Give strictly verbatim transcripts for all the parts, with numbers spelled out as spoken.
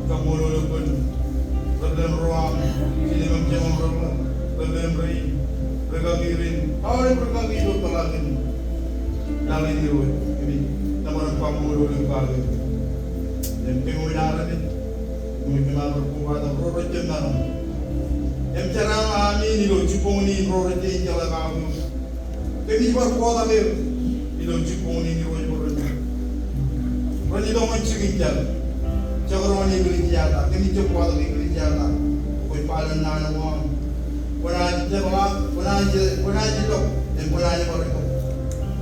Kaṃṃoolol eok kōn ri-lelōñ ro aṃ, jiljilimjuon ro, ri-lelōñ rein, rūkaki rein, aolep rūkaki ilo peḷaakin laḷ in Irooj, kōmij kōṃṃan kaṃṃoolol eok kake. Im kōmij armej, kōmij kōṃṃan bar kobatok ro rej jab maroñ im jeraaṃṃan amin ilo jibboñ in, ro rej jañin jeḷā kake. Kōmij bar kotak eok ilo jibboñ in Irooj bwe ren, ren itok ñan jikin jar, jekdọọn eklejia eo aō. Kōmij jab kotak eklejia eo aō. Kwōj ba ilo naan eo aṃ, kwōnaaj jab, kwōnaaj, kwōnaaj itok im kwōnaaj bar itok.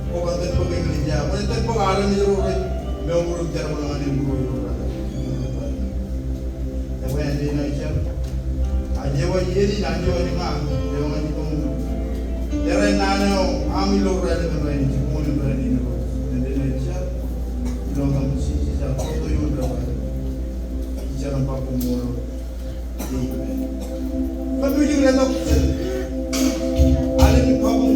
Kwō ban tōt bōk eklejia, kwōnaaj tōt bōk armej ro rej mour im jerbal ñan eok ro ilo raan. Ekwe, āindein aō jar, aō jar eo, āindein aō jar ña, eo ña ij itok. Ej naan eo aṃ ilo raan in, ilo jibboñ in, ilo raan in. Āindein aō jar, ilo etan Jisōs, ilo etan Jisōs, ij jar im ba koṃṃool. Amen. Kab ij letok. Alen kabuñ.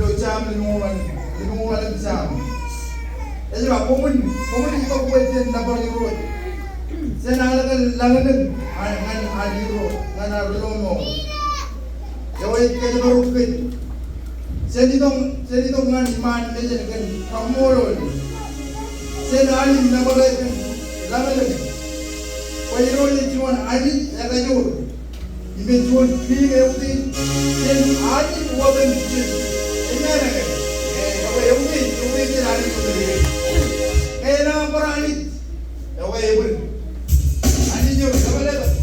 ilo Sam limōñoul, limōñoul im Sam. Ej ba, koṃwin, koṃwin itok bwe jen nōbar Irooj. Jen aḷ kōn lañlōñ ñan, ñan ad Irooj, ñan ad lọmọọr. Eo ej kōjparok kōj. Jen itok, jen itok ñan iṃaan mejān kōn kaṃṃoolol. Jen aolep nōbar e kōn lañlōñ. Bwe Irooj ej juon Anij ekajoor. Im ej juon kiiñ eutiej, jen aolep weeppān Jisōs. Amen, amen. Ekwe eutiej, eutiej jān Anij eutiej. Ñe enaaj bar Anij, ekwe ebōd. Anij eo, ekwe letok.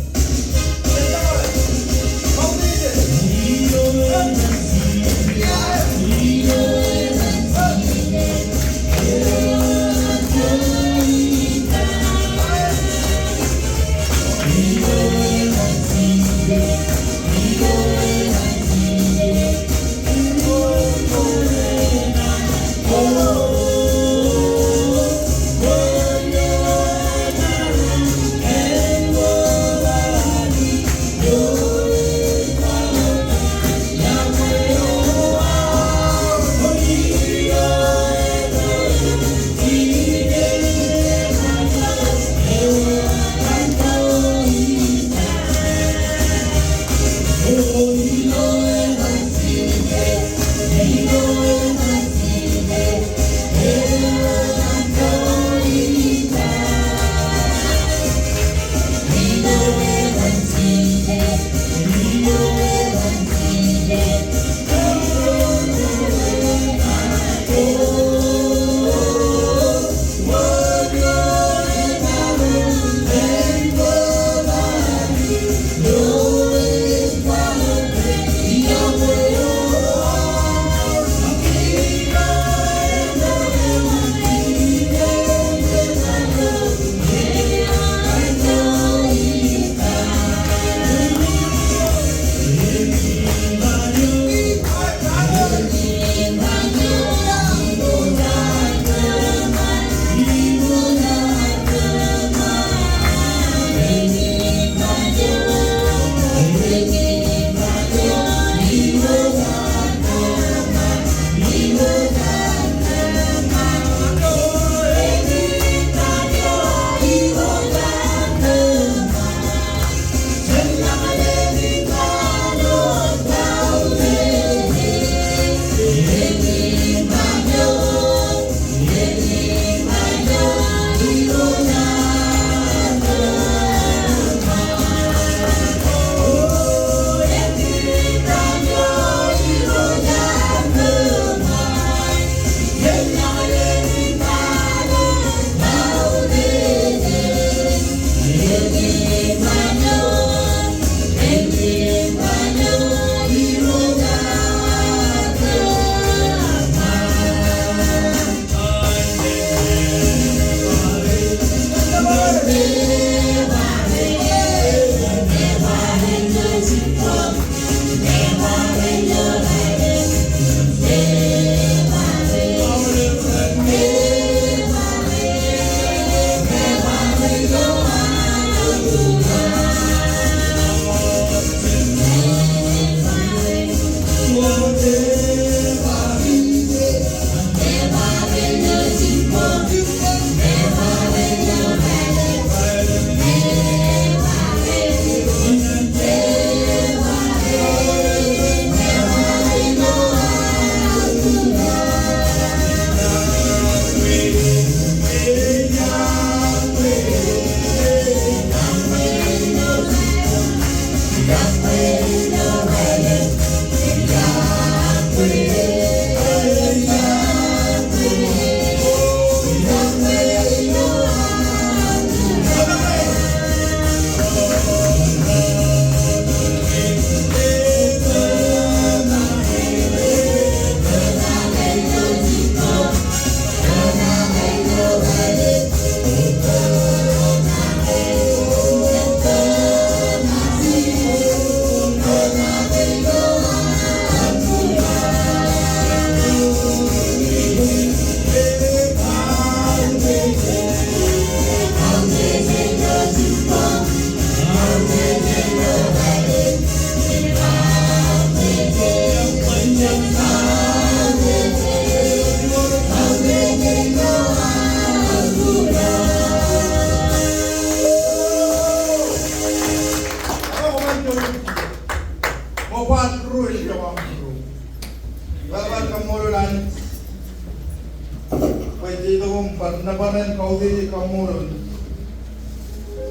Ej itok im bar nōbar in kautiej im kaṃṃoolol.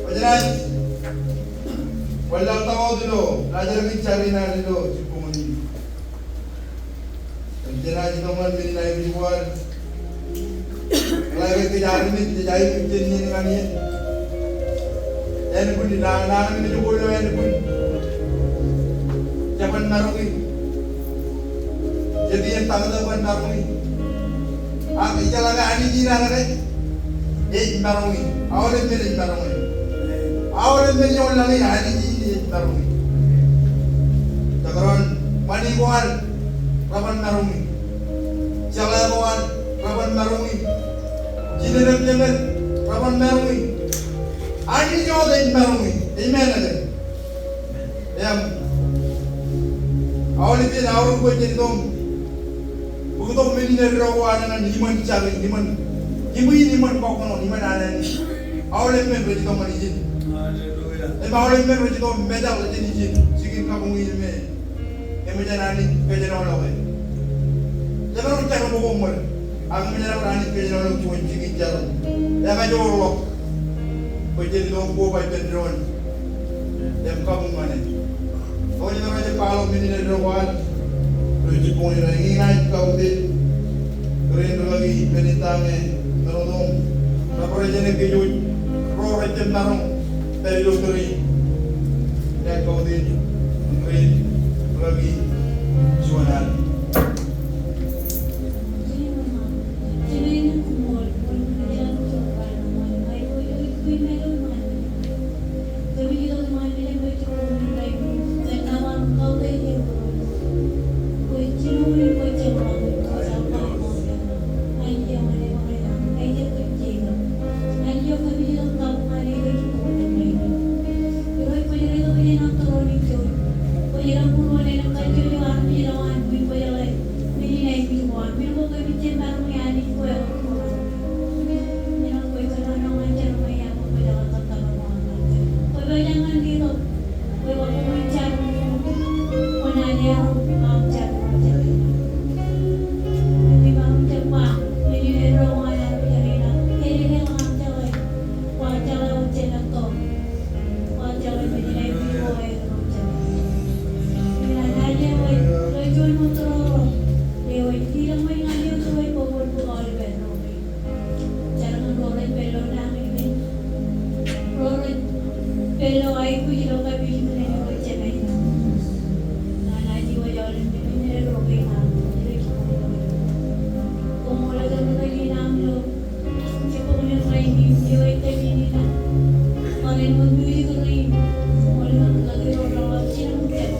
Bar jenaaj wanlaḷtak wōt ilo laajrak in jar in ad ilo jibboñōn in. Im jenaaj itok ñan men in aikuj ko ad. Eḷaññe kōj armej, jej aikuj jān iien ñan iien. Ānbwin, naan, naan in ej ko ilo ānbwin. Jeban maroñ in. Jet iien taktō ban maroñ in. Ak ijeḷā ke Anij in ad ke ej maroñ in. Aolep men ej maroñ in. Aolep men ej laḷ in, Anij in ej maroñ in. Jekdọọn ṃani ko ad, reban maroñ in. Jeḷā ko ad, reban maroñ in. Jined im jemed, reban maroñ in. Anij wōt ej maroñ in. Amen ke? Im aolep iien aorōk bwe jen itok im bōktok men in eddo ko an ñan iṃōn jar in, iṃōn, iṃōn, iṃōn kọkkọṇoṇ, iṃōn alen in. Aolep men rej itok ñan ijin. Hallelujah. Im aolep men rej itok im mejaḷ jān ijin, jikin kabuñ in me eṃōj an Anij kōjenolọke. Jemaroñ jar ko ṃōk, ak eṃōj an Anij kōjenolọk juon jikin jar. Ekajoor ḷọk bwe jen itok im koba ippān doon im kabuñ ñan e. Eo ej ba ḷọk men in eddo ko ad ilo jibboñ in rainin, inaaj kautiej kōrā in rūkaki men in ta ñe men otemjej rej jab kōj wōj ro rej jab maroñ pād ilo tōre in. Inaaj kautiej kōrā in rūkaki juon ad. Jar ñan ro rej pād ilo naan in men. Ro rej pād ilo aikuj ilo kapijuknen ro jemān. Ña naaj iwōj aolep men in ro ke ña rej koṃṃool. Koṃṃool kōn ri kōjin aṃ ilo jibboñ in rainin, eo ej tōl in ilo bar āinwōt music rein. Koṃṃool kōn ri kōjin ro rej jilkintok.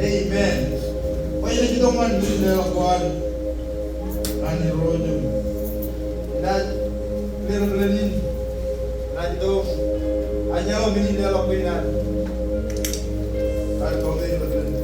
Amen. Bwe jen itok ñan men in leḷọk ko ad ñan irooj im inaaj kile ren in. Inaaj itok im ajeḷọk men in leḷọk ko ad. Ad kautiej ilo men in.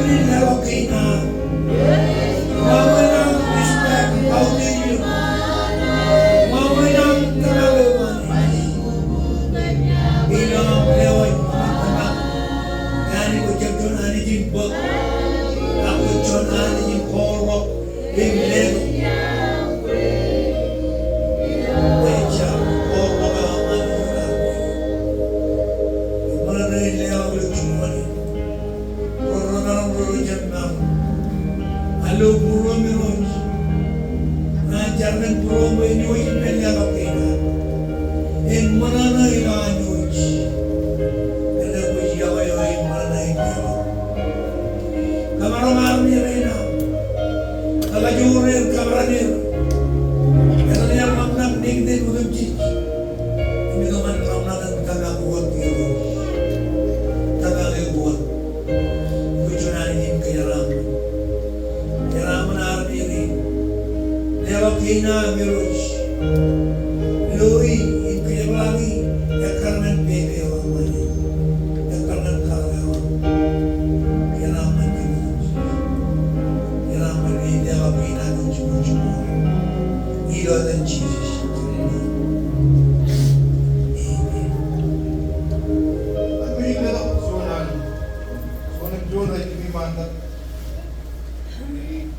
Leḷọk kein an. Ṃaṃōj an respect, bow down. Ṃaṃōj an tōmak eok an. Ilo aṃ lewōj tōmak, Anij, kwōj jab juon Anij in bōk, ak kwōj juon Anij in koorḷọk im letok. Kwōj jab koorḷọk aṃ Anij in. Im ṃōṇōṇō in leḷọk ilo juon in Ro ro maroñ ro ro jab maroñ. Ilo būruōm Irooj. Ña ij jar kōn būruōm bwe en iwōj ippān leḷọk kein an. En ṃōṇōṇō ilo an iwōj. Kōnke kwōj yokwe eo in ṃōṇōṇō in leḷọk. Kōmaroñ armej rein aṃ. Kakajoor er, kōṃṃan er. Etal er ḷōmṇak, neiññe otemjej. Im itok ñan ḷōmṇak in tōmak wōt Irooj. Tōmak eok wōt. Kwōj juon Anij in kōjeraaṃṃan. Jeraaṃṃan armej rein. Leḷọk kein aṃ Irooj. Loi im kōjepḷaaki ekkar ñan pepe eo aṃ Anij. Ekkar ñan kaḷoor eo aṃ. Jeraaṃṃan Irooj. Jeraaṃṃan in leḷọk kein aṃ Irooj. Ilo etan Jisōs. Amen.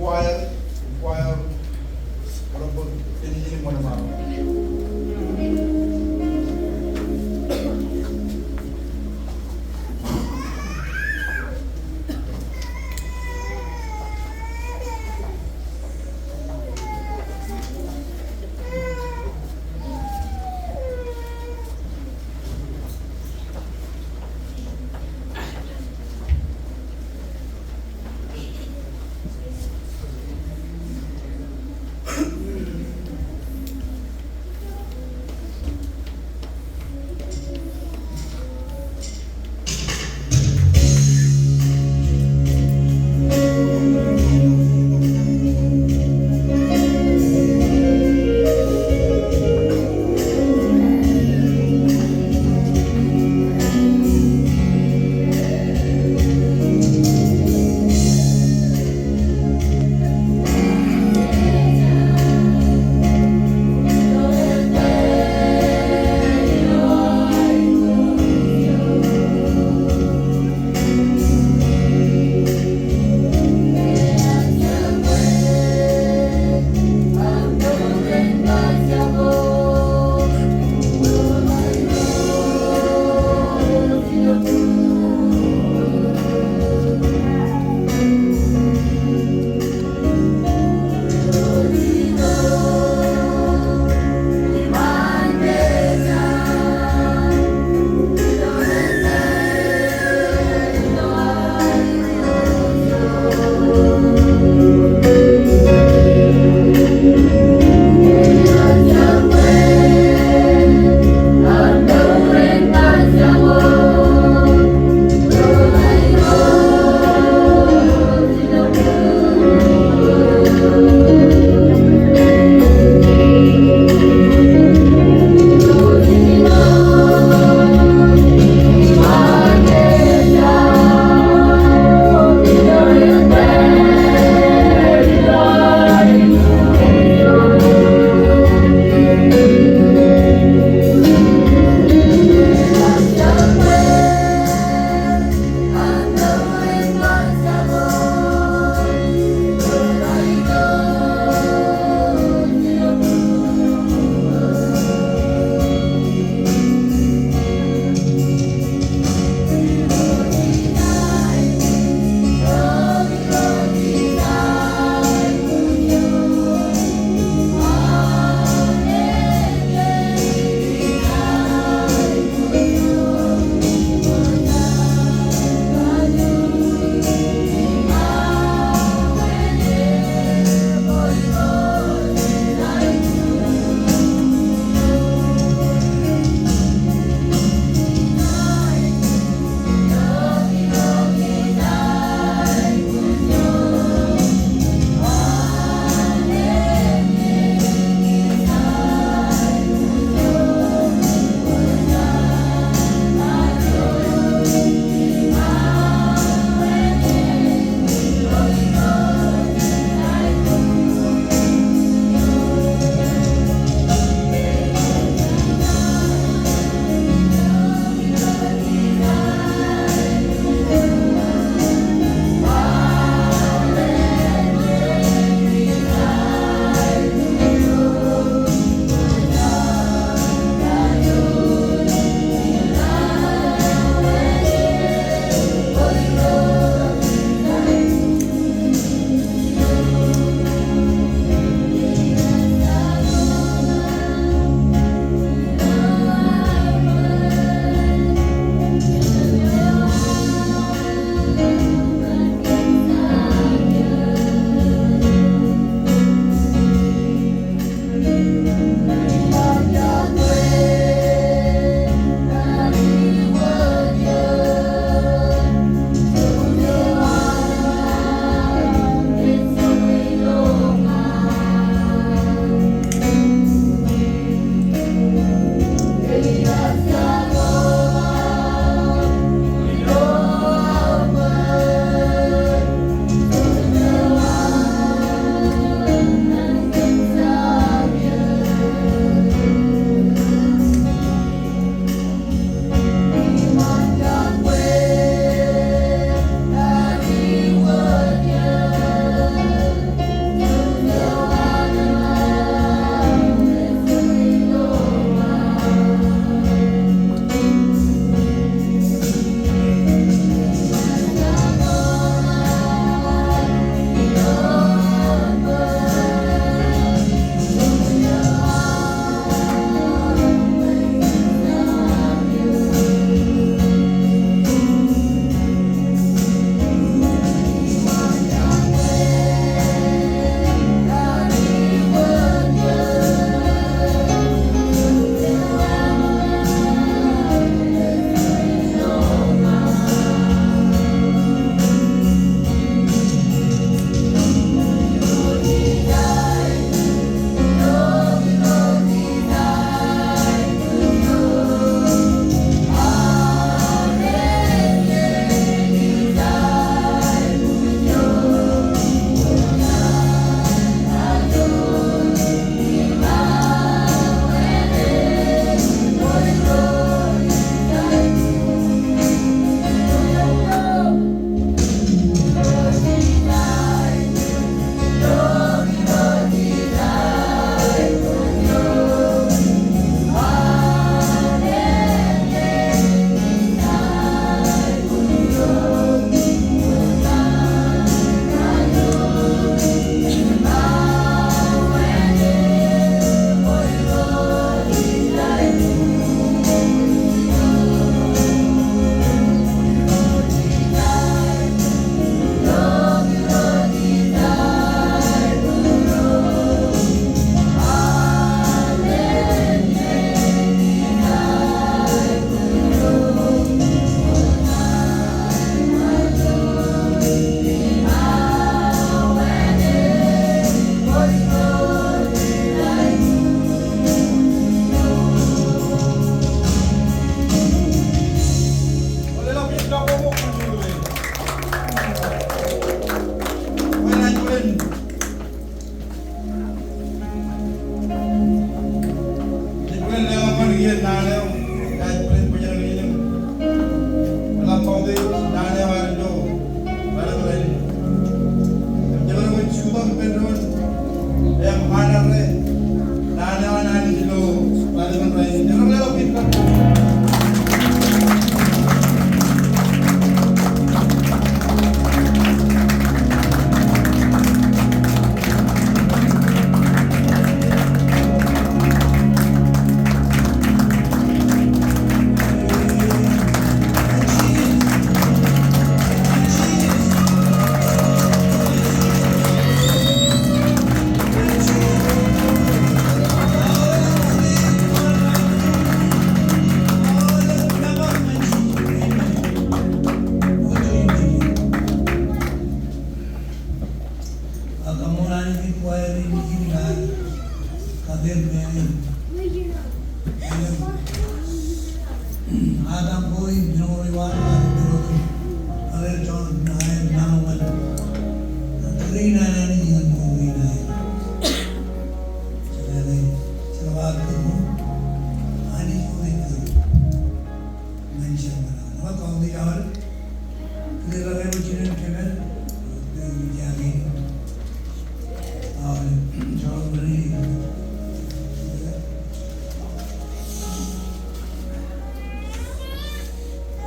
Choir, choir.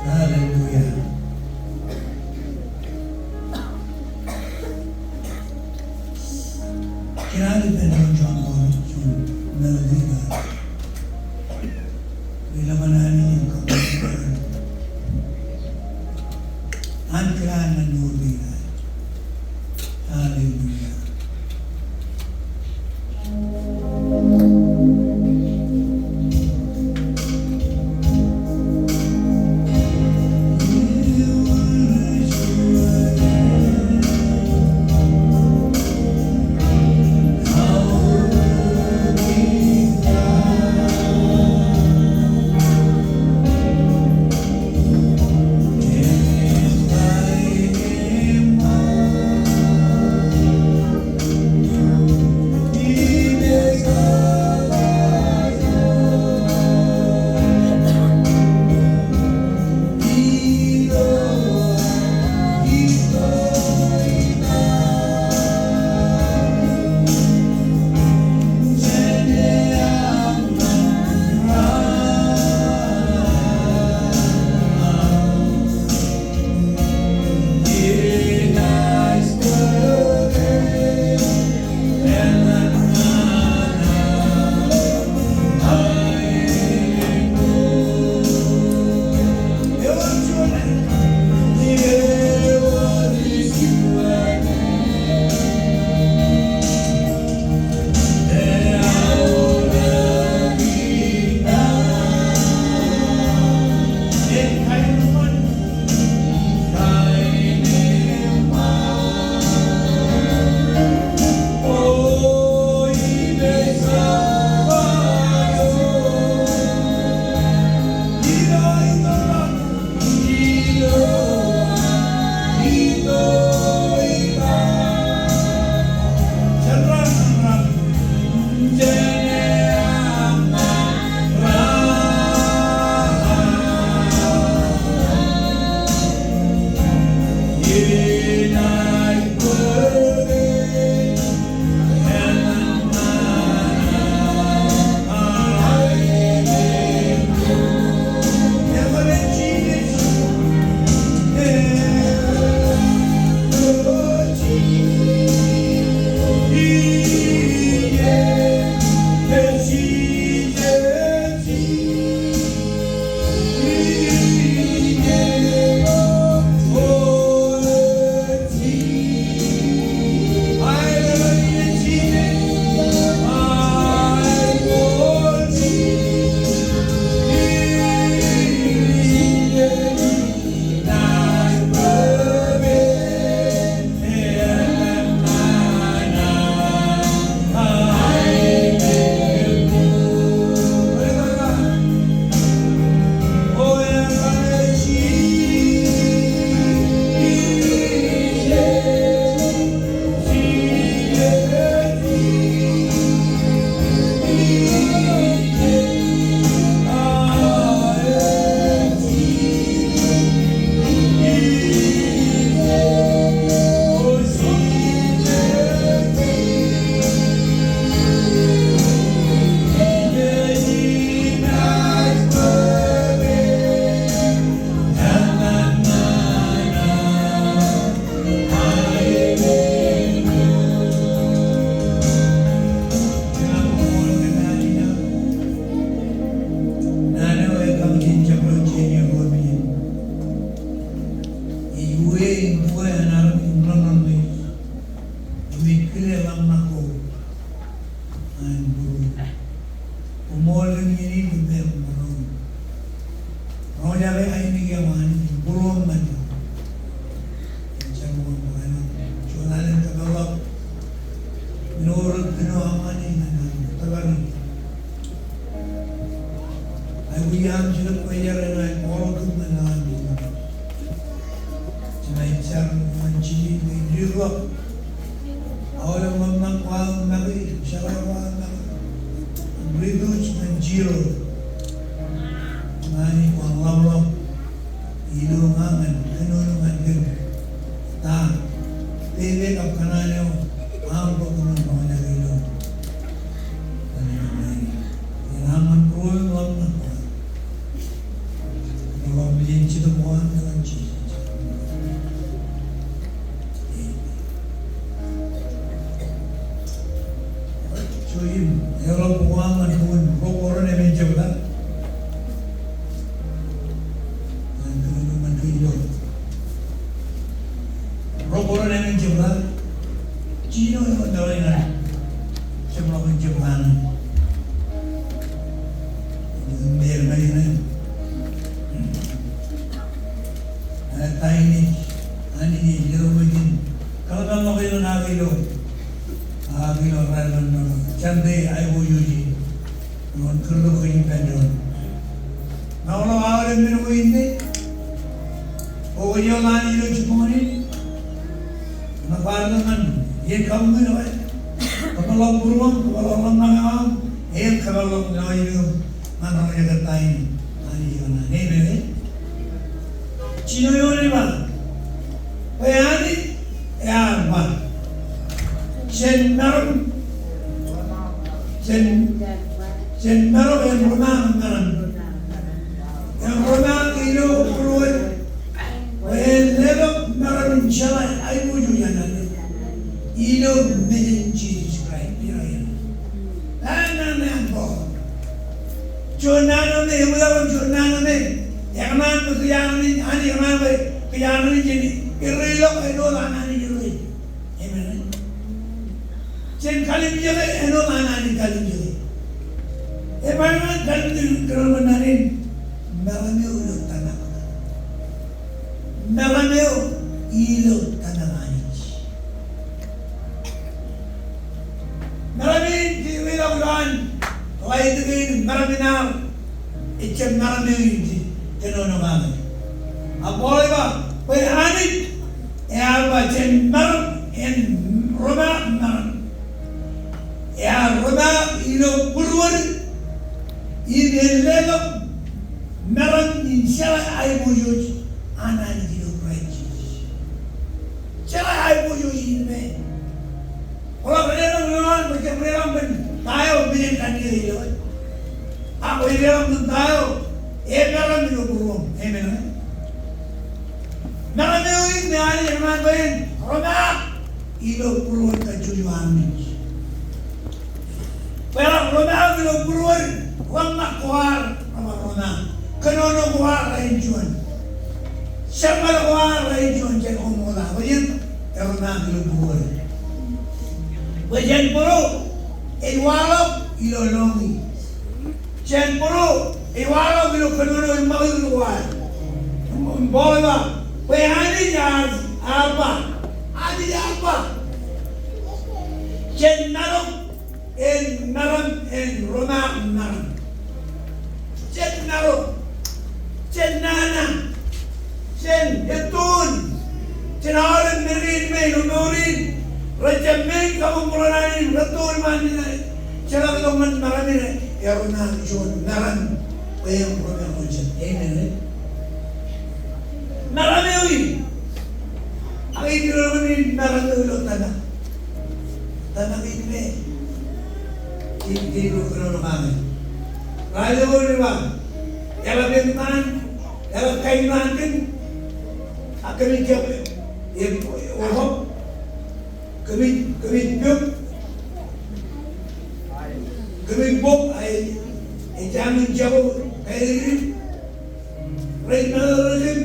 Hallelujah. Kōn an ippān juon, juon, juon melody ṇe. Ri lōñ an Anij im kōṃṃan an kōṇaan ñan mour kein aer. Hallelujah. Im ej kile ḷōmṇak ko an būruō. Koṃṃool kōn iien in kōm pād iṃōn ro. Roñjake ainikien aṃ Anij im būruō ṃōk. Jen ṃōk ṃōk āinwōt juon alen kōpeḷḷọk. Āinwōt ri kōnono aṃ Anij ñan aṃ tōpar in Ij aṃ jidik bwe ij jar ñan Paul kōn an Jemem jar ñan Jisōs bwe ij diwōjḷọk aolep ḷōmṇak ko aō make, jeḷā ko aō make, reduce ñan zero. Ñan ij kwaḷọk ḷọk ilo ñan kōnono ñan kōm ta, pepe kab kōṇaan eo aṃ bōk kōn roñjake ilo. Ñan aṃ ṃan būruō im ḷōmṇak ko aṃ. Ilo mejān Jetōb ko an ñan Jisōs. Jouj im eḷap bok ko aṃ ñan bok in Ro Korint emān jebta. Ñan kōnono ñan kōj ilo Ro Korint emān jebta. Jino eo eḷap ñan jemḷọkin jebta ṇe. Im eṃṃan in ṇe. Ej ta in ej, Anij ej letok ijin kōḷmānḷọkjeṇ kake ilo, kake ilo raelep ṇe, Sunday aiboojoj in. Ioon kūrtok kōj ippān doon. Ña ḷọk aolep men ko inne. Bwe kwōj eḷap Anij ilo jibboñ in. Ña bar tok ñan iien kabuñ in, kōpeḷḷọk būruōṃ, kōpeḷḷọk ḷōmṇak eo aṃ, im kōpeḷḷọk lọjilñiṃ ñan roñjake ta in Anij ekōṇaan. Amen, eh? Jino eo ej ba, bwe Anij ear ba, jen meram, jen, jen meram en romaak meram. En romaak ilo būruod, bwe en letok meram in jeḷā aiboojoj an Anij ilo mejān Jisōs Kraist. Ilo iien. Naan, naan, naan, bwe juon naan eo me, ewi ḷọk juon naan eo me, ekōṇaan bwe kōj armej, Anij ekōṇaan bwe kōj armej jen erreilọk āinwōt an Anij errei. Amen. Jen kalimjeke āinwōt an Anij kalimjeke. Ebar ñan kalimjeke kōn naan in, meram eo ilo tōmak. Meram eo ilo tōmak Anij. Meram in, kōj reilọk ilo an, ḷaitōk in meram in ad, ejjab meram eo in kōnono kake. A Paul ej ba, bwe Anij ear ba jen meram en romaak meram. Ear romaak ilo būruod, im en letok meram in jeḷā aiboojoj an Anij ilo Kraist Jisōs. Jeḷā aiboojoj in me. Kwō ḷak deḷọñ ilo an, kwō jab deḷọñ kōn ta eo me jen kanniōk ilo. Ak kwōj deḷọñ kōn ta eo emeram ilo būruōṃ. Amen. Meram eo in me Anij ekōṇaan bwe en romaak ilo būruod kajjojo armej. Bwe eḷak romaak ilo būruod, ḷōmṇak ko ad rej ba romaak. Kōnono ko ad rej juon. Jerbal ko ad rej juon, jen koṃṃool. Bwe jen, eromaak ilo būruod. Bwe jān būruō ej waḷọk ilo lọñiiñ. Jān būruō ej waḷọk ilo kōnono im ṃakūtkūt ko ad. Im, im Paul ej ba, bwe Anij ear, ear ba, Anij ear ba, jen marok en meram en romaak meram. Jen marok, jen nana, jen ettoon, jān aolep men kein me ilo mour in, rejjab men kabuñbūruon in, rettoon iṃaan in, jeḷak tok ñan meram in, eromaak juon meram, bwe en romaak ijin. Amen. Meram eo in. Ak ij kōnono kōn meram eo ilo tōmak. Tōmak in me. Ij, ij kōnono kake. Raelep eo ej ba, eḷap eṃṃaan, eḷap kain ṃaan kōm, ak kōmij jab, e, ohop, kōmij, kōmij pok, kōmij pok, ak ej, ej jañin jako kaelin. Rej meḷeḷe kōm,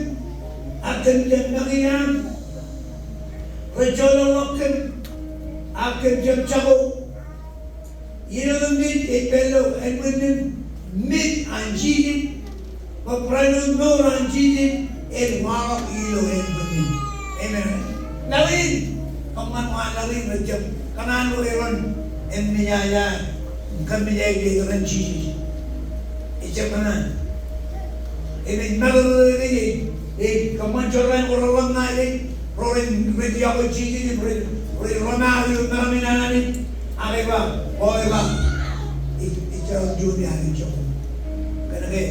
ak kōm jab make iaam. Rej joḷọk kōm, ak kōm jab jako. Āinwōt im mej ej pād ilo ānbwinnin, mej an Jisōs, bwe barāinwōt mour an Jisōs en waḷọk ilo ānbwinnin. Amen. Laḷ in, kōṃṃan ko an laḷ in, rej jab kōṇaan bwe eron, im mej ej, im kōm mej ej, ej kōṇaan Jisōs. Ejjab kōṇaan. Im ej matōrōk ej, ej kōṃṃan jorrāān ko reḷọk ñan ej, ro rej, rej yokwe Jisōs im rej, rej rōmaak ilo meram in an Anij. Ak ej ba, Paul ej ba, ej, ejjeḷọk juon eaar ejjeḷọk. Kōnke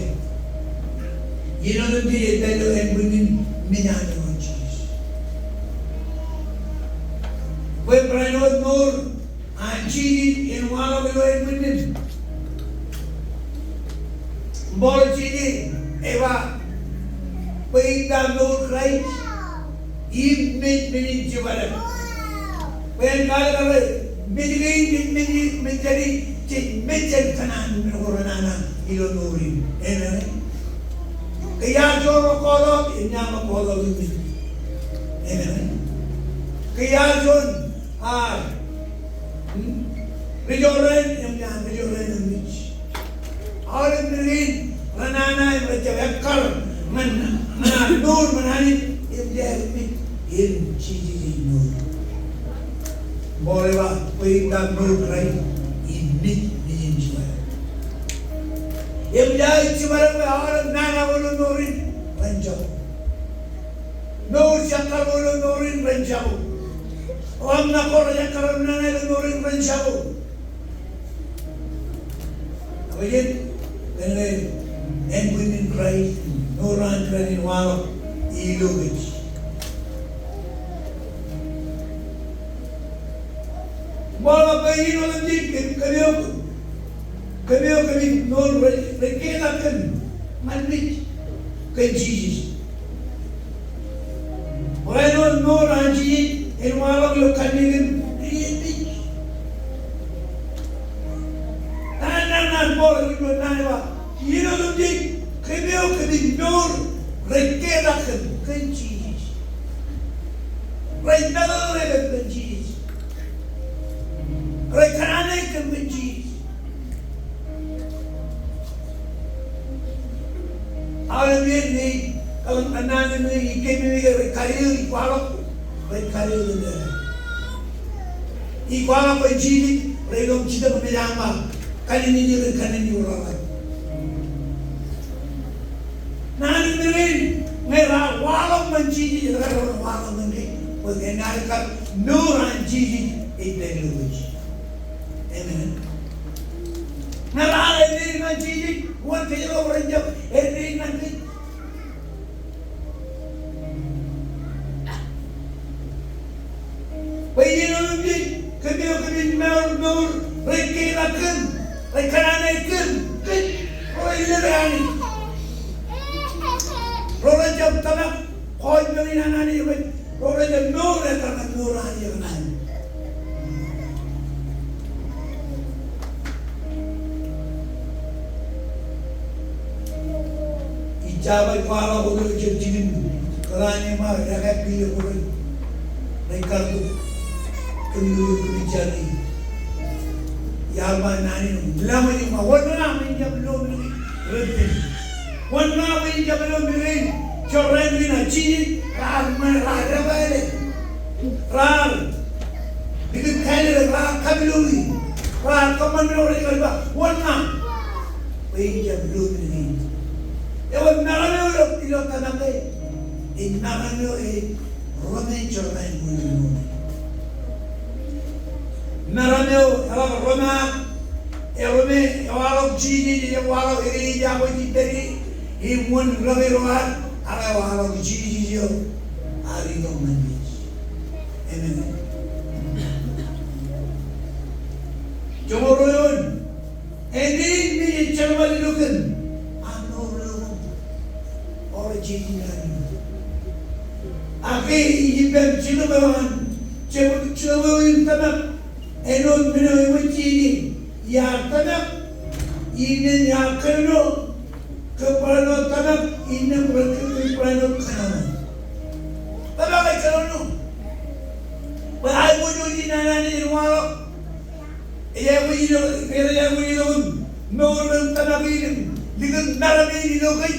iien otemjej ej pād ilo ānbwinnin mej an Jisōs. Bwe barāinwōt mour an Jisōs en waḷọk ilo ānbwinnin. Im Paul ej, ej ba, bwe ippa mour Kraist im mej, mej in jibadek. Bwe en kwaḷọk ke mej kein, mej, mej, mej jān, jej mej jān kōṇaan men ko renana ilo mour in. Amen. Ke iar juon ro kotak, im iar ro kotak im mej. Amen. Ke iar juon ar, hmm? Ri jorrāān, im iar ri jorrāān im mej. Aolep men kein renana im rejjab ekkar ñan, ñan mour ñan Anij, im iar mej, im Jisōs ej mour. Paul ej ba, bwe ippa mour Kraist im mej, mej in jibadek. Im iar jibadek bwe aolep nana ko ilo mour in ren jako. Mour jekkar ko ilo mour in ren jako. Ḷōmṇak ko rej ekkar im nana ilo mour in ren jako. Ak ej, kōnke ānbwinnin Kraist, mour an Kraist en waḷọk ilo kōj. Im Paul ej ba bwe iien otemjej, kōm, kōm eo, kōm eo kōmij mour rej, rej ketak kōm ñan mej kōn Jisōs. Barāinwōt mour an Jisōs en waḷọk ilo kanniōk in, ej mej. Naan, naan, naan Paul ej ba, naan eo ba, iien otemjej, kōm eo kōmij mour rej ketak kōm kōn Jisōs. Rej matōrōk kōm kōn Jisōs. Rej kōṇaan kōm kōn Jisōs. Aolep iien ej, kōn, kōn naan in ej kememej ke rej kadeō, ij kwaḷọk, rej kadeō kōn, ij kwaḷọk bwe Jisōs rej lọmjitōk mejān ba, kanemej, ren kanemej ro raar. Naan in men kein, ñe raar waḷọk ñan Jisōs, ekar waḷọk ñan kōj, bwe en kar mour an Jisōs ej pād ilo kōj. Amen. Ñe raar āindein ñan Jisōs, wōn kōjro ren jab āindein ñan kōj? Bwe iien otemjej, kōm eo kōmij mour, mour rej ketak kōm, rej kōṇaan kōm, kōj ro rej lōke Anij. Ro rej jab tōmak kōjmān in an Anij, bwe ro rej jab mour ekkar ñan mour an Anij. Ij jab bar kwaḷọk wōt ilo jikin kōrā in ṃae, rej kab kiiō bwe ren, ren kar tok kōm ilo eok kōmij jar ie. Iar ba naan in, ḷōmṇak in, wōn ṇa bwe in jab lo men kein rej pen? Wōn ṇa bwe in jab lo men kein? Jorrāān kein an Jisōs raar ṃōṇōṇō, raar debwāāle, raar likūt kāālōt, raar kapilōki, raar kōṃṃan men ko rej kar ba, wōn ṇa bwe in jab lo men kein? Ewōr meram eo ilo, ilo tōmak e, ej meram eo ej rōme jorrāān ko ilo mour. Meram eo eḷak rōmaak, erōme, ewaḷọk Jisōs, ewaḷọk, ej, ej, ej, ej pād ie, im wōn rōke ro ad, ak ewaḷọk Jisōs eo ear itok ñan kōj. Amen. Joñoul eoon. Āindein mej ej jerbal ilo kōm, ak mour ilo kōm, ewōr jeje ñan kōm. Ak ke ij ippām jilōb eo an, jilōb, jilōb eo in tōmak, āinwōt men eo eṃōj jeje, iar tōmak, innām iar kōnono, kōm barāinwōt tōmak, innām kōm barāinwōt kōnono. Tōmak ej kōnono. Bwe aiboojoj in an Anij en waḷọk. Ej aikuj itok, ej aikuj itok im mour in tōmak in im likūt meram in ilo kōj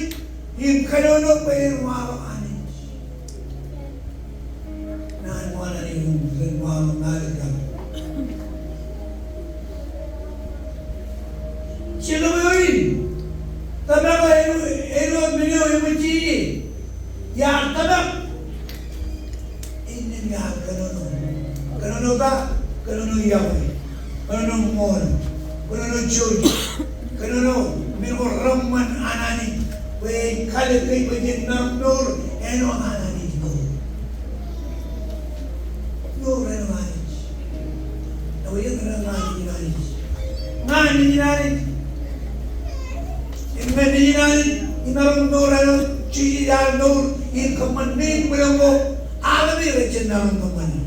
im kōnono bwe en waḷọk Anij. Naan ko an Anij ren waḷọk ñan kōj. Jilōb eo in, tōmak eo, eo, eo men eo Kōnono men ko reṃṃan an Anij bwe en kalōk kōj bwe jen maroñ mour āinwōt an Anij mour. Mour āinwōt Anij. Eo ej kōnono ñan Anij. Ñan Anij. Im ñe Nejin Anij, imaroñ mour āinwōt Jisōs ear mour, im kōṃṃan men in bwilōñ ko, aolep rej jab maroñ kōṃṃani.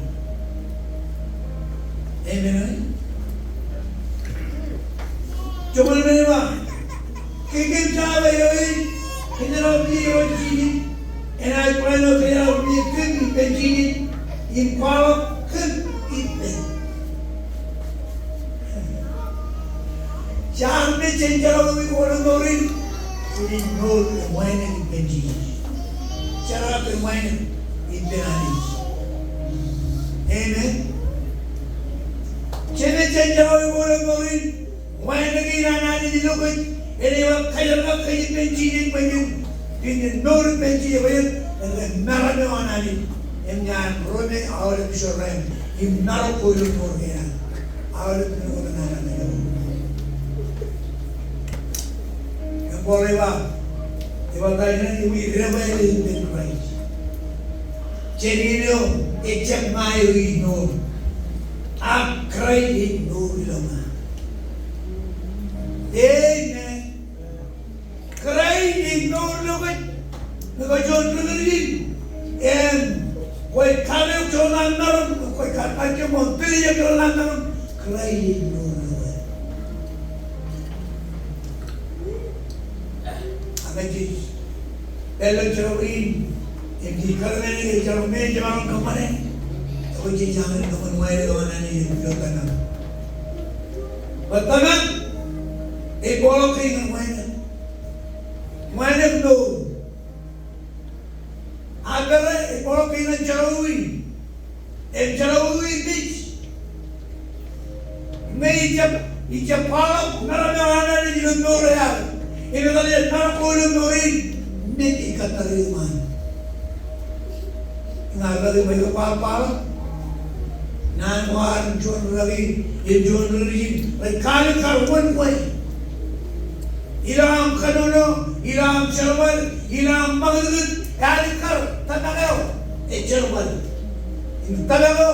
Amen. Joñoul emān ej ba, ke kōm jab eo ej, kōjeraṃ bwe eo ej Jisōs, enaaj barāinwōt kōjeraṃ bwe kōm ippān Jisōs, im kwaḷọk kōm ippān. Jaar ṃōj jān jerọwiwi ko ilo mour in, ej mour ewānōk ippān Jisōs. Jerọwiwi ewānōk ippān Anij. Amen. Jeṃōj jān jerọwiwi ko ilo mour in, wānōk in an Anij ilo kōj, enaaj ba kōjerkakpeje ippān Jisōs bwe jen, jen mour ippān Jisōs bwe jen, jen maroñ eo an Anij. Im ñan ro me aolep ijo raan, im maroñ ko ilo mour kein an. Aolep men ko renaaj maroñ. Im Paul ej ba, ej ba ta eo, im ij debwāāl ippān Kraist. Jān iien eo, ejjab ña eo ij mour, ak Kraist ej mour ilo ña. Amen. Kraist ej mour ilo kōj, ñe kwōj juon ri Kūrjin. Im kwōj kaḷeok juon ḷañ maroñ, kwōj kar kajjioñ ṃōk tōl ijin ḷañ maroñ, Kraist ej mour ilo kōj. Ak jej pād ilo jerọwiwi in, im jej kōḷmānḷọkjeṇ ilo jerọwiwi in, jej maroñ kōṃṃane, ekwe jej jañin kōṃṃan wāween eo an Anij ilo tōmak. Bwe tōmak ej kwaḷọk kōj ñan wāween. Wāween mour. Ak pād ej kwaḷọk kōj ñan jerọwiwi. Im jerọwiwi mej. Ñe ijjab, ijjab kwaḷọk maroñ eo an Anij ilo mour eo aō. Im etal ej maroñ ko ilo mour in, mej ej kōttar eō iṃaan. Ña ij rōki bwe ilo kwaḷọk, naan ko an juon rōki, im juon ri Kūrjin, rej kalikkar wōn kwe. Ilo aṃ kōnono, ilo aṃ jerbal, ilo aṃ ṃakūtkūt, ej alikkar tōmak eo ej jerbal. Im tōmak eo,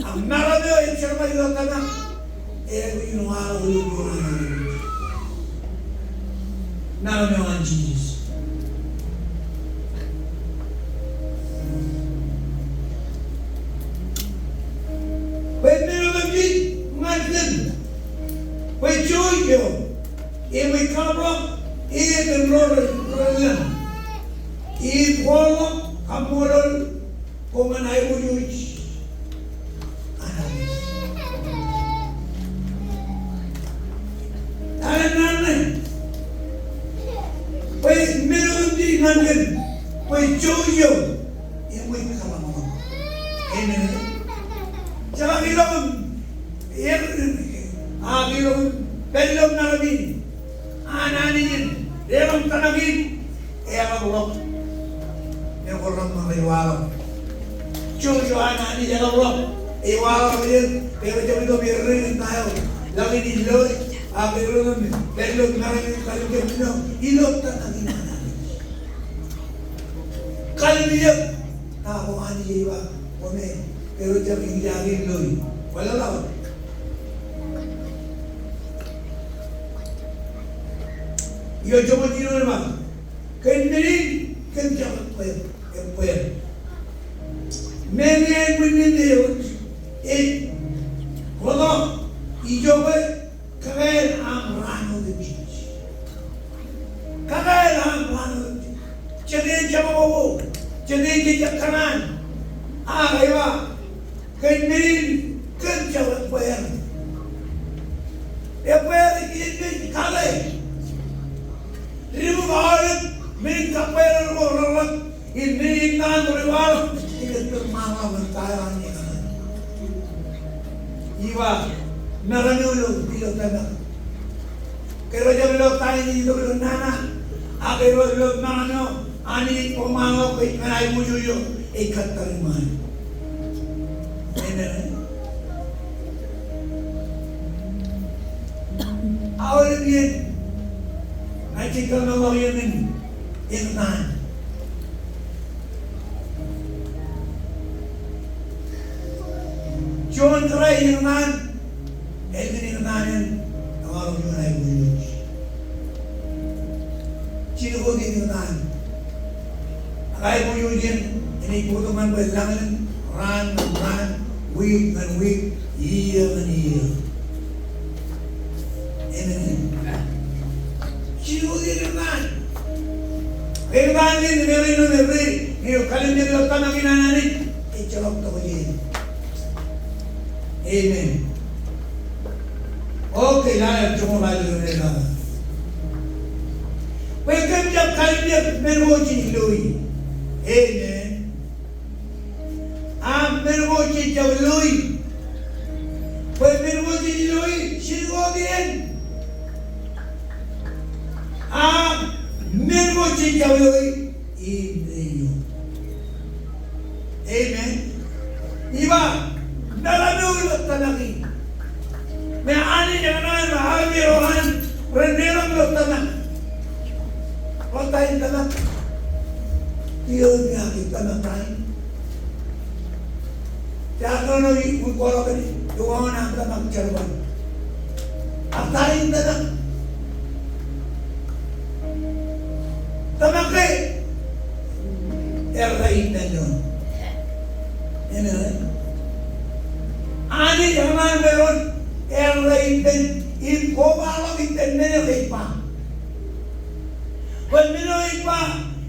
ak maroñ eo ej jerbal ilo tōmak, ej aikuj in waḷọk ilo mour an Anij. Maroñ eo an Jisōs. Bwe men otemjej ñan kōm, bwe jouj eo, im ij kaḷapḷọk, im ro rej, rej lōñ, ij kwaḷọk kaṃṃoolol ko ñan aiboojoj an Anij. Alen naan ṇe. Bwe men otemjej ñan kōm, bwe jouj eo, im ij kaḷapḷọk. Amen. Jekar ilọk im, er, ak ilọk im pād ilo maroñ in an Anij in, deḷọñ tōmak in, eḷapḷọk. Men ko reṃṃan rej waḷọk. Jouj eo an Anij eḷapḷọk. Ej waḷọk ilo, ilo jabdewōt eo rej ri in ta eo. Ḷak in ilo, ak ilo, ilo maroñ in kallimjek ilo, ilo tōmak in an Anij. Kallimjek, ta ko Anij ej ba, kōmij, ilo jabdewōt eo rej ri in ilo. Kwō ḷọk. Ilo joñoul jiljino ej ba, kōn men in kōm jab ekwe, ekwe. Meñe āinwōt eo ej bōktok ijoke kōkāāl aṃ raan otemjej. Kōkāāl aṃ raan otemjej. Jete ej jab koba, jete ej jab kōṇaan. Ak ej ba, kōn men in kōm jab ekwe. Ekwe ej kile men kaḷe. Ri-mej aolep men in kakkweeḷe ko reḷḷap. Im men in naan ko rej waḷọk, ikōṇaan ṃaanḷọk ñan ta eo an ikaṇ. Ij ba, maroñ eo ilo, ilo tōmak. Kōjro jab lo ta in ilo, ilo nana. Ak kōjro lo maroñ eo an Anij koṃṃool kōj ñan aiboojoj eo ej kōttar iṃaan. Amen. Ien, ña ij kōmeḷeḷe ien in, in ṇa. Juon kōrā in ṇa, ālikin in ṇa in, ewaḷọk juon aiboojoj. Jilkinḷọk in ṇa in. Ak aiboojoj in, enaaj bōktok ñan bwe lañlōñ, raan ñan raan, wiik ñan wiik, iiō ñan iiō. Amen. Jilkinḷọk in ṇa in. Ke ṇa in, ke ṇa in, ke ṇa in, ke ṇa in, kallimjek ilo tōmak in an Anij, ejjeḷọk tokjān. Amen. Okay, lale, joñoul ḷalem eo ṇe. Bwe kōm jab kallimjek men ko jej loi. Amen. Ak men ko jej jab loi. Bwe men ko jej loi, jilkinḷọk in. Ak men ko jej jab loi, im loi. Amen. Iba, meḷeḷe ilo tōmak in. Ñe Anij eñṇaan ro, armej ro an, ren leḷọk ilo tōmak. Ḷotak in tōmak. Iiō ña ke tōmak ta in. Iar ṇo ij kwaḷọk kōn, iuwaḷọk an tōmak jerbal. Ak ta in tōmak. Tōmak ke errā ippān doon. Amen. Anij eñṇaan bwe ren errā ippān, im kobaḷọk ippān men eo ej ba. Bwe men eo ej ba,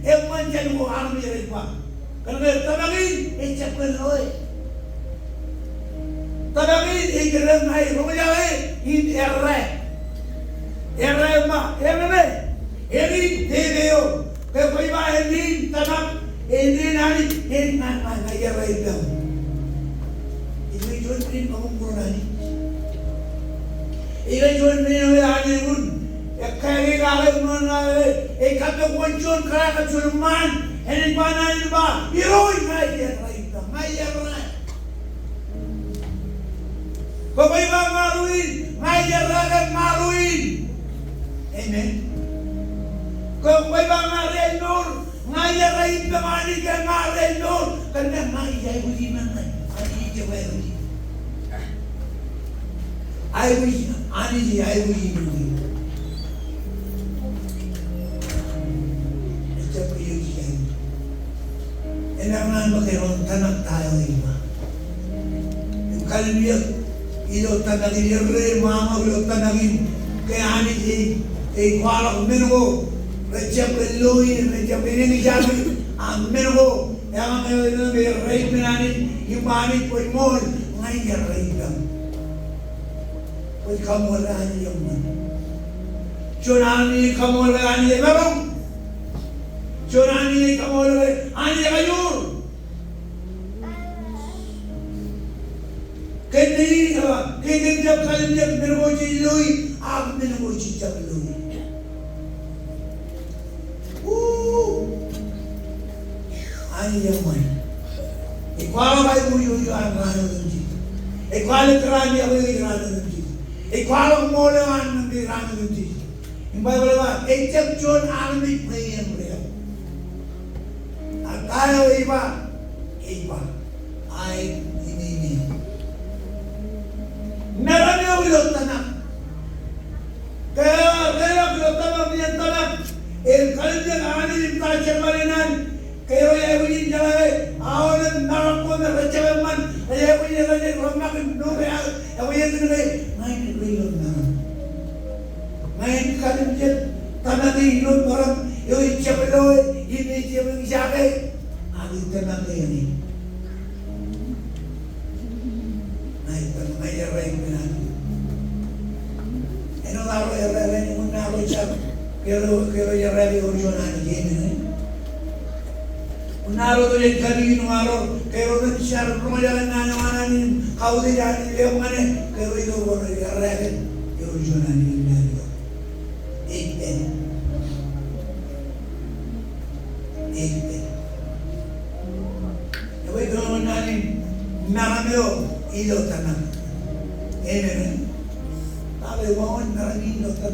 eṃṃan jān ko armej rej ba. Kōnke tōmak in ejjab kōn loe. Tōmak in ej kōn ña ij roñjake im errā. Errā im ba, errā me. Eñin pepe eo. Ke kwe ba eñin tōmak, eñin Anij, eñin ña, ña, ña ij errā ippām. Ej juon men in kabuñbūruon Anij. Ej juon men eo Anij ej kake kake ṃōn ña, ej kake wōn juon kōrā kab juon ṃaan, enaaj ba ñan Anij ba, irooj ña ij errā ippām, ña ij errā. Ke kwe ba maroñ in, ña ij errā ke maroñ in. Amen. Ke kwe ba ña ri aimour, ña ij errā ippām Anij ke ña ri aimour, kōnke ña ij aikuji men ña, Anij ej jab aikuji. Aikuji, Anij ej aikuji men ña. Ejjab kōj aikuji. Enañin bwe kōn tōmak ta eo ej ba. Im kallimjek ilo tōmak in, errā im aṃ ilo tōmak in, ke Anij ej, ej kwaḷọk men ko rejjab kōn loi, rejjab kōn eñjake, ak men ko, eñin eo ej errā ippān Anij, im Anij bwe ṃool, ña ij errā ippām. Kwōj kaṃṃoolol Anij eṃṃan. Juon Anij ej kaṃṃoolol Anij emaroñ. Juon Anij ej kaṃṃoolol Anij ekajoor. Kōn men in, a, ke kōm jab kallimjek men ko jej loi, ak men ko jej jab loi. Woo! Anij eṃṃan. Ej kwaḷọk aiboojoj eo an raan otemjej. Ej kwaḷọk raan eo an raan otemjej. Ej kwaḷọk ṃool eo an raan otemjej. Im Baibōḷ ej ba, ejjab juon armej bwe en reo. Ak ta eo ej ba, ej ba, aet im amen. Meram eo ilo tōmak. Ke rej leḷọk ilo tōmak, ien tōmak, im kallimjek Anij im ta jerbal in an, ke ro aikuj in jeḷā ke aolep meram ko me rej jab eṃṃan, rej aikuj in jeḷā ke rej ṃakūt im lo ke aō, aikuj in jeḷā ke ña in ri ilo meram. Ña in kallimjek tōmak in ilo meram eo ejjab loe, im ejjab eñjake, ak ij tōmak ke eñin. Ña ij tōmak, ña ij errā ippān Anij. Āinwōt arro errā, āinwōt arro jar, ke ro, ke ro errā ke ewōr juon Anij, amen. Āinwōt arro rej kanooj in, arro, ke ro rej jar, roñjake naan eo an Anij, kautiej Anij, leḷọk ñan e, ke ro ewōr errā ke ewōr juon Anij, amen. Amen. Amen. Ekwe, ilo naan in meram eo ilo tōmak. Amen. Bar lewōj meram in ilo tōmak.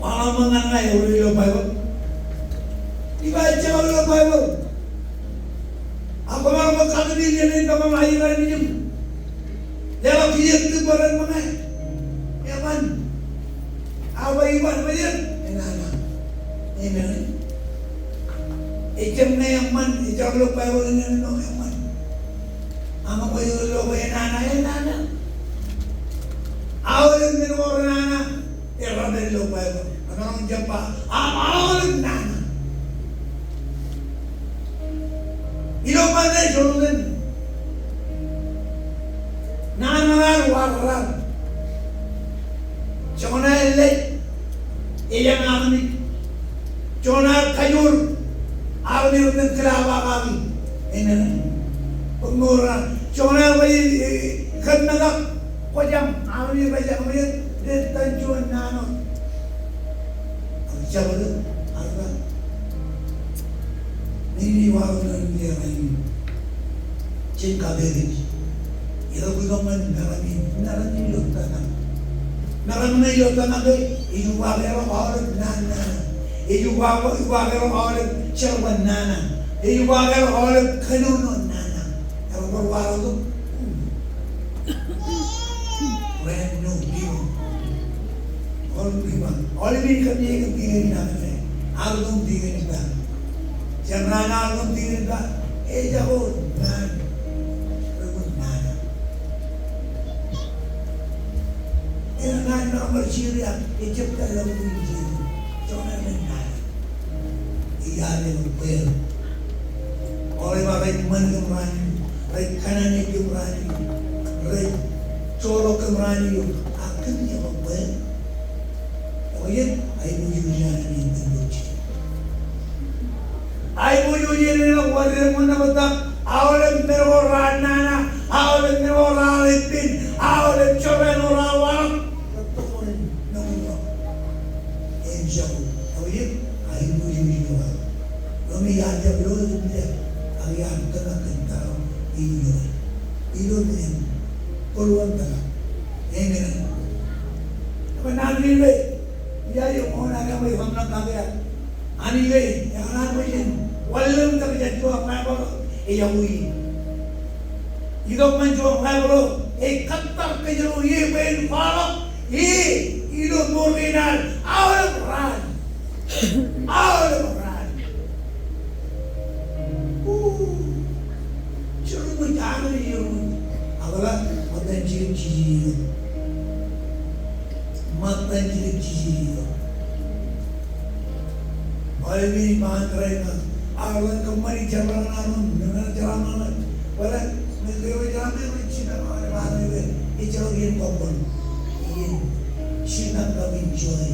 Waḷọk ṃōk ñan ña ewōr ilo Baibōḷ. Iba ejjeḷọk ilo Baibōḷ. Ak kwōmaroñ bwe katakin iien in kōṃṃan aer ilo iien in. Leḷọk kijeek tū bwe ren ṃōñā. Eban. Ak ba iban bwe jen enana. Amen. Ejjab ñe eṃṃan, ejjab lo Baibōḷ in āinwōt eṃṃan. Aṃ ba ilo bwe enana, enana. Aolep men ko renana. Eḷap ilo Baibōḷ. Emaroñ jab ba, aolep nana. Ilo ṃōttan Jordan. Nana ear warrar. Joñan aer lej, ejañ armej. Joñan aer kajoor, armej rej itōn kōḷapḷọk kaki. Amen. Bōk mour eo. Joñan aer ba, e, e, kōtmetak. Kwōjañ, armej rej jañ, armej rej itōn juon naan wōt. Ak jabdewōt, ak ba. Menin eo aō naan eo rainin. Jen kapepe. Itok, itok ñan meram in, meram in ilo tōmak. Meram in ilo tōmak ke, ej uwaak erro aolep naan nana. Ej uwaak, uwaak erro aolep jerbal nana. Ej uwaak erro aolep kōnono nana. Erro bar waḷọk. Brand new people. Aolep ri ba, aolep in kōmij kōn tikōn in aṃ ṇe. Aolep in tikōn in ba. Jemaroñ aolep in tikōn in ba. Ejako naan. Ejako naan. Ejako naan, naan bar jiri ak ejjab ta ilo aolep in jiri. Joñan naan. Ij ḷōmṇak bwe aolep rej ṃan kōm raan in, rej kōṇaan kōm raan in, rej joḷọk kōm raan in, ak kōmij ḷōmṇak bwe. Oye, aiboojoj in ej kōm ilo ijin. Aiboojoj in ej kōm ilo ijin, ej kōm ilo ijin, aolep men ko raar nana, aolep men ko raar ippān, aolep jorrāān ko raar waḷọk. Rej tokjān, nōṃba eo. Ej jako, oye, aiboojoj in ej kōm. Ilo ijin, ij jako, ilo ijin, ak ij tōmak kōn tōmak in ilo. Ilo ijin, kōḷḷoon tōmak. Amen. Ak naan in ilo, ij jako, ṃool ṇe, ak ij ṃōṇōṇō kake. Anij ej, ekōṇaan bwe jen wanlōñ tok jān juon Baibōḷ eo ej aikuj. Itok ñan juon Baibōḷ eo ej kōttar kōjro ie bwe en kwaḷọk ie ilo mour kein ad aolep raan. Aolep raan. Uu. Jerbal, jerbal, jerbal. Ak eḷap, ṃōttan jidik jijet eo. Ṃōttan jidik jijet eo. Aolep in ṃaan kōrā in, aolep kōṃṃani jerbal ñan aṃ, ñan jerbal ñan aṃ. Bōlen, men ke eo jerbal ñan aṃ, jen ba, ej jerbal iien kōṃṃan. Iien, sit down kab enjoy.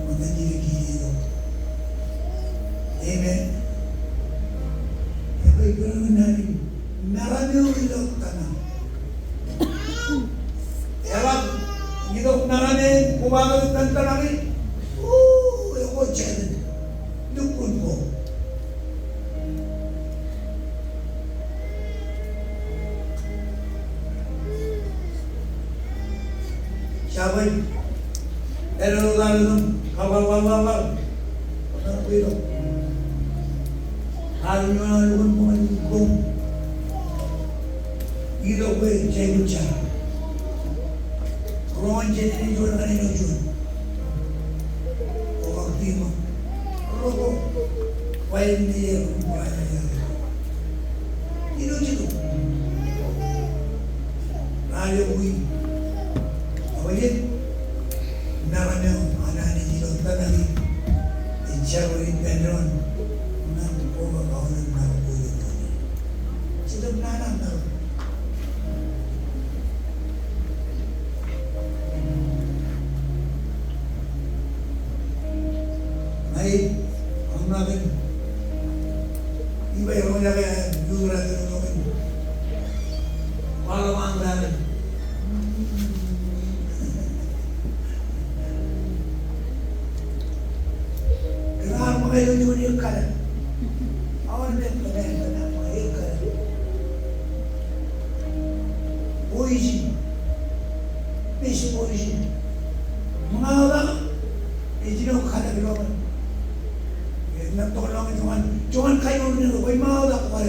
Ṃōttan jidik jijet eo. Amen. Ekwe, ikōṇaan naan in, meram eo ilo tōmak. Eḷap, itok meram in, kobatok itōn tōmak in. Uu, ekwe, jabōt. Lukkuun ko. Jabōt. Āinwōt ilo tōmak in, kab ḷaḷḷaḷ. Ṃōttan bwe itok. Ak ñan lukkuun ṃōñā in koṃ. Itok bwe jej kōjjab. Roñin jān āne juon ñan āne juon. Oktak tiṃoṇ. Roko. Wāween eo rej ba ilo jitōb. Raar eo wi. Ak ej meram eo an Anij ilo tōmak in. Ej jerbal ippān doon. Ñan koba kaunun ṇa ko ilo doon. Jitōb nana ṇa ko. Ña ij ḷōmṇak in, iba eo rej jake, ej ḷōmṇak in. Kwaḷọk aṃ raar. Kōn aṃ ṃōñā ilo juon eoon kaḷ. Aolep eoon kaḷ, kōn aṃ ṃōñā eoon kaḷ. Poisin. Pis poisin. Ṃōñā eo kaḷ. Ej jino kaḷ ilo ṃōñā. Ej jino kaḷ ilo ṃōñā. Joñan, joñan kajoor ṇe ḷọk, ṃōñā eo kaḷ.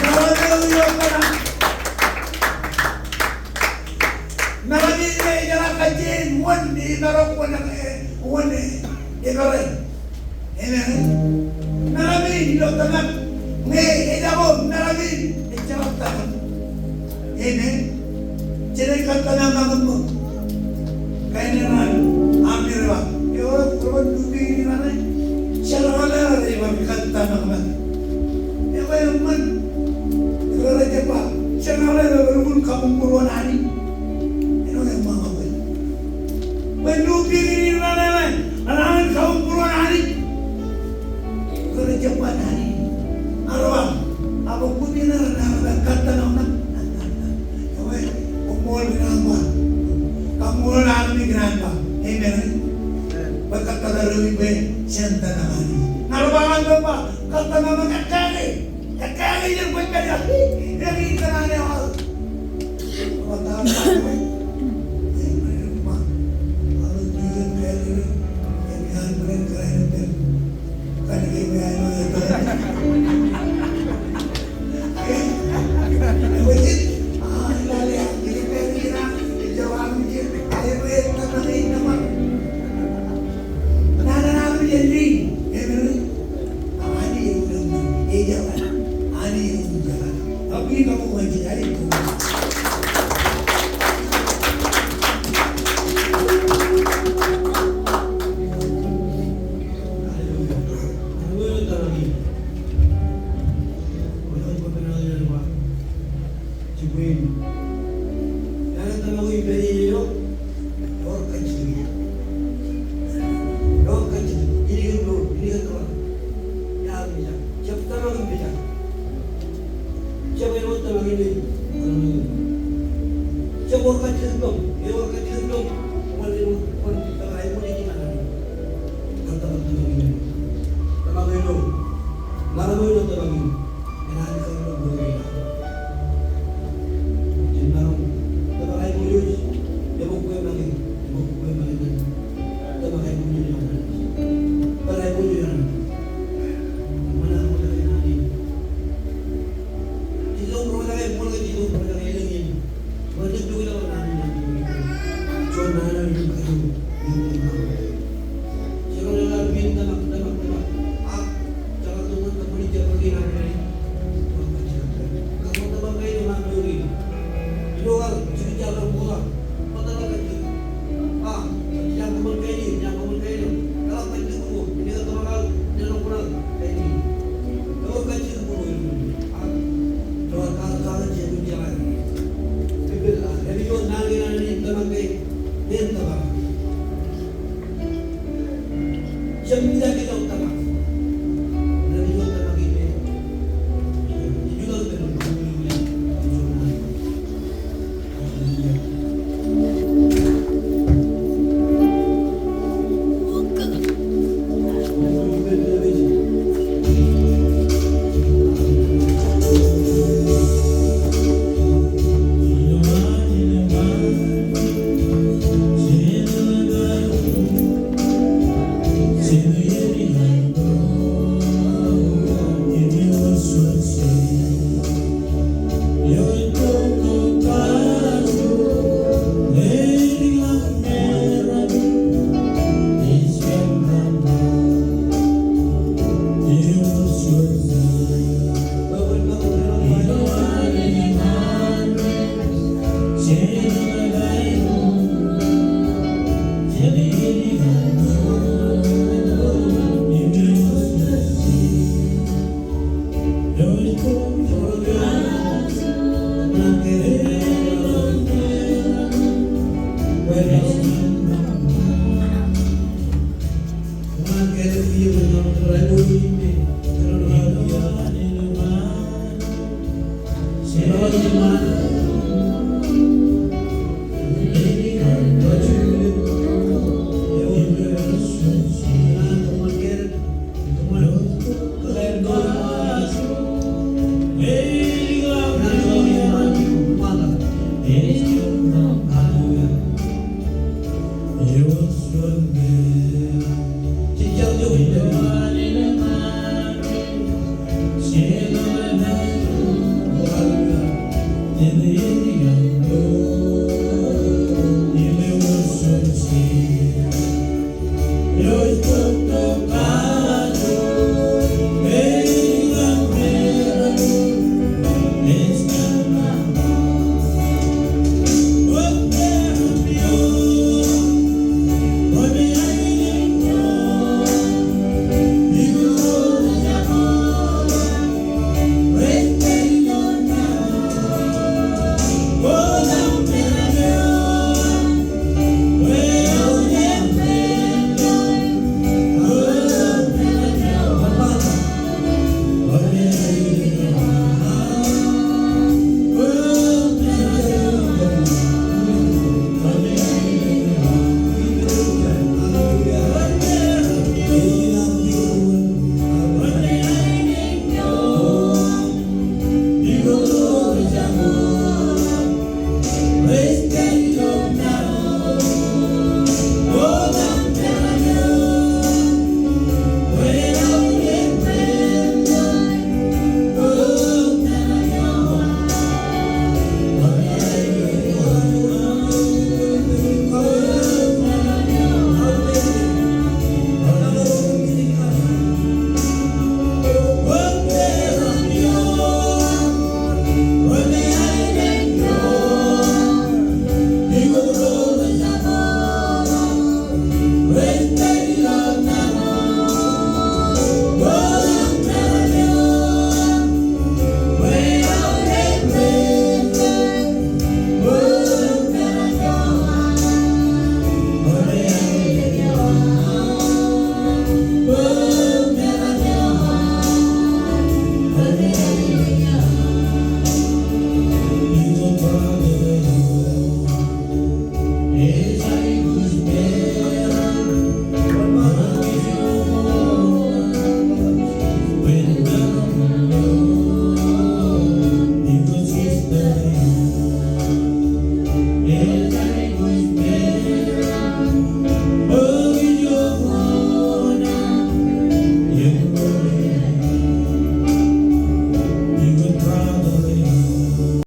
Meram eo eo kōṇaan. Meram in ej jeḷā kajjien wōn e, meram wōn e, wōn e, e meram. Amen. Meram in ilo tōmak ñe ejako meram in ejjeḷọk tōmak. Amen. Jenaaj kōttōmak ṃōk. Kain eo an armej ro. Ewōr, ewōr lukkuun in raṇe. Jenaaj kōttōmak ṃōk. Ewōr eṃṃan. Ewōr ej ba. Jenaaj kōttōmak ṃōk kabuñbūruon Anij. Ewōr eṃṃan ṃōk. Bwe lukkuun in raṇe, raṇe kabuñbūruon Anij. Ewōr ej ba Anij. Aruañ. Ak bwe kwōn kōttōmak ṃōk. Ewōr, koṃṃool kōn aṃ ba. Koṃṃool armej kōn aṃ ba. Amen. Bwe kōttōmak eo bwe jen tōmak Anij. Nar ba ñan bwe ba, kōttōmak ṃōk ekkā ke. Ekkā ke iien kwōj pād ia. Ej kōṇaan eo aō. Jab tōmak im pejak. Jab āinwōt tōmak in. Jab wōr kajjitōk tok. Ewōr kajjitōk tok. Kwōn, kwōn, kwōn tōmak in. Kwōn tōmak in. Tōmak in. Maroñ in tōmak in. Enaaj kar ilo ṃool in. Jen maroñ. Tōmak aiboojoj. Eṃōj kwe make. Eṃōj kwe make. Tōmak aiboojoj. Tōmak aiboojoj.